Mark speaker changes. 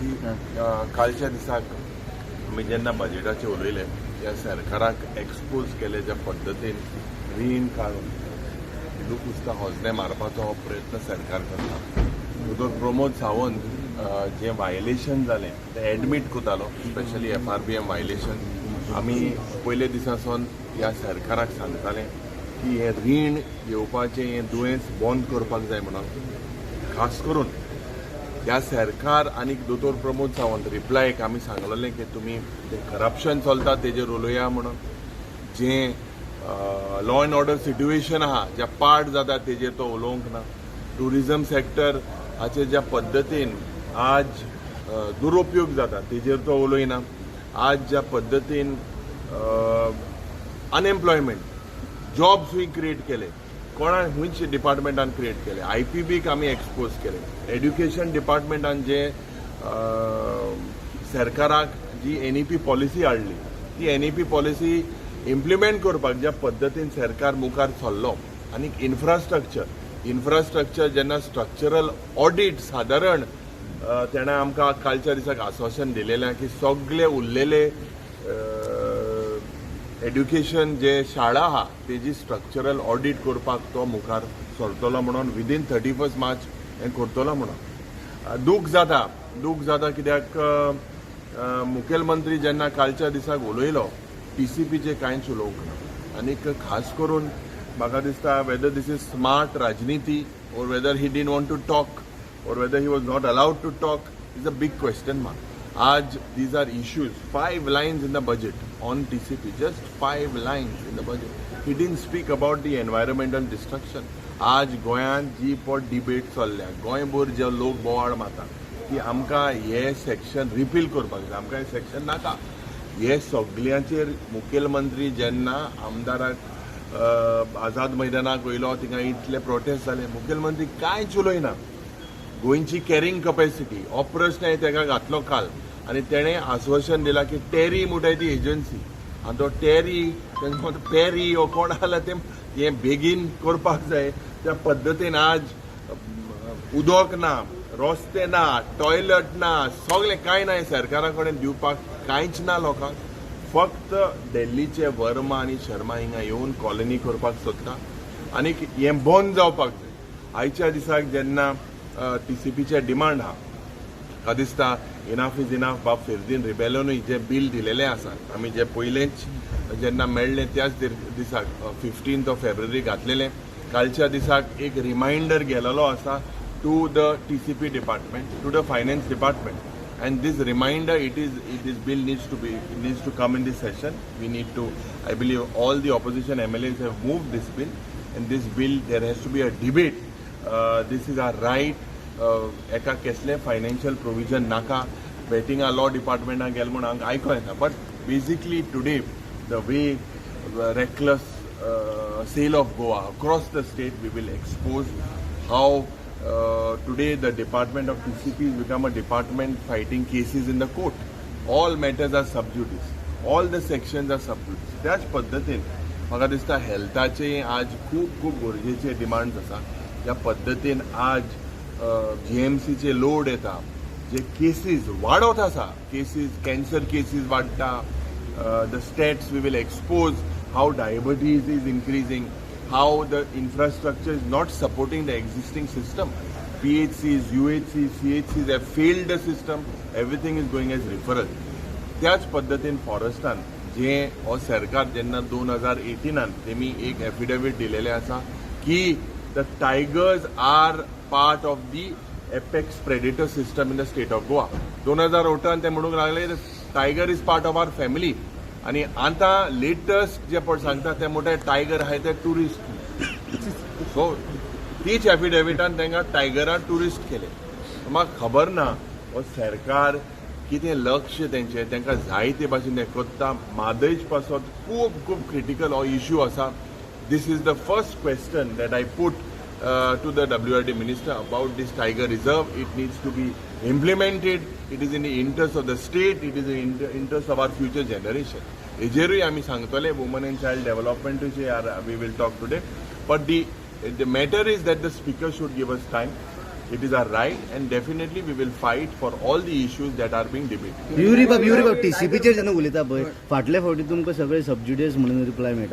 Speaker 1: C, कालच्या दिसाक आमी जेन्ना बजेटाचेर उलयले, ह्या सरकाराक एक्सपोज केले ज्या पद्दतीन रीण काडून हिंदू कुस्ता होजने मारपाचो हो प्रयत्न सरकार करता. दोतोर प्रमोद सावंत जें वायलेशन जालें तें एडमीट करतालो, स्पेशली एफआरबीएम वायलेशन. आमी पयले दिसा सावन ह्या सरकाराक सांगताले की हें रीण घेवपाचें हें दुयेंस बंद करपाक जाय म्हणून. खास करून ह्या सरकार आनी दोतोर प्रमोद सावंत रिप्लायक आमी सांगलेलें की तुमी जें करप्शन चलता तेजेर उलोवया म्हणून, जें लॉ एंड ऑर्डर सिट्युएशन आहा, ज्या पार्ट जाता तेजेर तो उलोवंक ना. ट्युरिजम सेक्टर हाचे ज्या पद्दतीन आज दुरुपयोग जाता तेजेर तो उलयना. आज ज्या पद्दतीन अनएम्प्लॉयमेंट, जॉब्सूय क्रिएट केले, कोणा खंयच्या डिपार्टमेंटान क्रिएट केले, आयपीबीक आमी एक्सपोज केले. एड्युकेशन डिपार्टमेंटान जे सरकाराक जी एनईपी पॉलिसी हाडली ती एनईपी पॉलिसी इम्प्लिमेंट करपाक ज्या पद्दतीन सरकार मुखार सरलो, आनी इन्फ्रास्ट्रक्चर जेन्ना स्ट्रक्चरल ऑडीट सादारण तेणें आमकां कालच्या दिसाक आश्वासन दिलेलें की सगळे उरलेले एड्युकेशन जे शाळा आहा तेजी स्ट्रक्चरल ऑडीट करपाक तो मुखार सरतलो म्हणून, विदीन 31 मार्च हें करतलो म्हणून. दूख जाता, दूख जाता कित्याक मुखेलमंत्री जेन्ना कालच्या दिसाक उलयलो टीसीपीचे कांयच उलोवंक ना. आनीक खास करून म्हाका दिसता whether this is smart राजनिती or whether he didn't want to talk or whether he was not allowed to talk is a big question mark. आज these are issues, 5 lines in the budget on TCP, just 5 lines in the budget. He didn't speak about the environmental destruction. आज गोंयांत जी पट debate चल्ल्या, गोंयभर जे लोक बोवाळ मारता की आमकां हे सेक्शन रिपील करपाक जाय, आमकां हे सेक्शन नाका. हे सगल्यांचेर मुखेलमंत्री जेन्ना आमदाराक आझाद मैदानाक वयलो थिंगा इतले प्रोटेस्ट जाले, मुखेलमंत्री कांयच उलयना. गोंयची कॅरिंग कपॅसिटी हो प्रश्न ताका घातलो काल, आनी तेणें आश्वासन दिलां की टेरी म्हणटाय ती एजन्सी, आनी तो टेरी पेरी हो कोण आसला तें हें बेगीन करपाक जाय. त्या पद्दतीन आज उदक ना, रस्ते ना, टॉयलट ना, सगळें कांय ना, सरकारा कडेन दिवपाक कांयच ना लोकांक. फक्त दिल्लीचे वर्मा आनी शर्मा हिंगा येवन कॉलनी करपाक सोदता आनी हें बंद जावपाक जाय. आयच्या दिसाक जेन्ना टीसीपीचे डिमांड आहा, म्हाका दिसता इनाफ is enough. बाब फेर्दीन रिबेलोनूय जे बील दिलेलें आसा, आमी जे पयलेंच जेन्ना मेळ्ळें त्याच दिसाक 15 ऑफ फेब्रुवारी घातलेलें, कालच्या दिसाक एक रिमायंडर गेलेलो आसा to the TCP department, to the finance department, and this reminder it is bill needs to come in this session. We need to, I believe all the opposition MLAs have moved this bill, and this bill there has to be a debate. This is our right. एका कसलें financial provision नाका, बेटिंगा law डिपार्टमेंटाक गेल म्हूण आमकां आयको येना. But basically today the way reckless sale of Goa across the state, we will expose how today the department of TCP has become a department fighting cases in the court. All matters are sub judice. All the sections are sub judice. त्याच पद्दतीन म्हाका दिसता हेल्थाचे आज खूब खूब गरजेचे demands आसा. ज्या पद्दतीन आज जीएमसीचे लोड येता, जे केसीस वाडत आसा, केसीस कॅन्सर केसीस वाडटा, the stats we will expose how diabetes is increasing, how the infrastructure is not supporting the existing system. PHCs, UHCs, CHCs have failed the system. Everything is going as referral. त्याच पद्दतीन फॉरेस्टान जे हो सरकार जेन्ना 2018 तेमी एक affidavit दिलेलें आसा की the tigers are part of the apex predator system in the state of Goa. 2018 ते म्हणूंक लागले tiger is part of our family. आनी आतां लेटस्ट जे पळय सांगता ते म्हणटा टायगर आहाय ते ट्युरिस्ट. सो तीच एफिडेविटान तांकां टायगरान ट्युरिस्ट केले. म्हाका खबर ना हो सरकार कितें लक्ष तेंचें, तांकां जाय ते भाशेन तें करता. म्हादयच पासत खूब खूब क्रिटिकल हो इश्यू आसा. This is the first question that I put to the WRD minister about this tiger reserve. It needs to be implemented. It is in the interest of the state. It is in the interest of our future generation. हेजेरूय आमी सांगतले. Woman and child डेव्हलपमेंटूचे we will talk today. But the matter is that the speaker should give us time. It is our right and definitely we will fight for all the issues that are being debated.
Speaker 2: Yuri बाब, युरी बाब, टीसीपीचेर जेन्ना उलयता पळय, फाटल्या फावटी तुमकां सगळे सबज्युडिस म्हणून रिप्लाय मेळटा.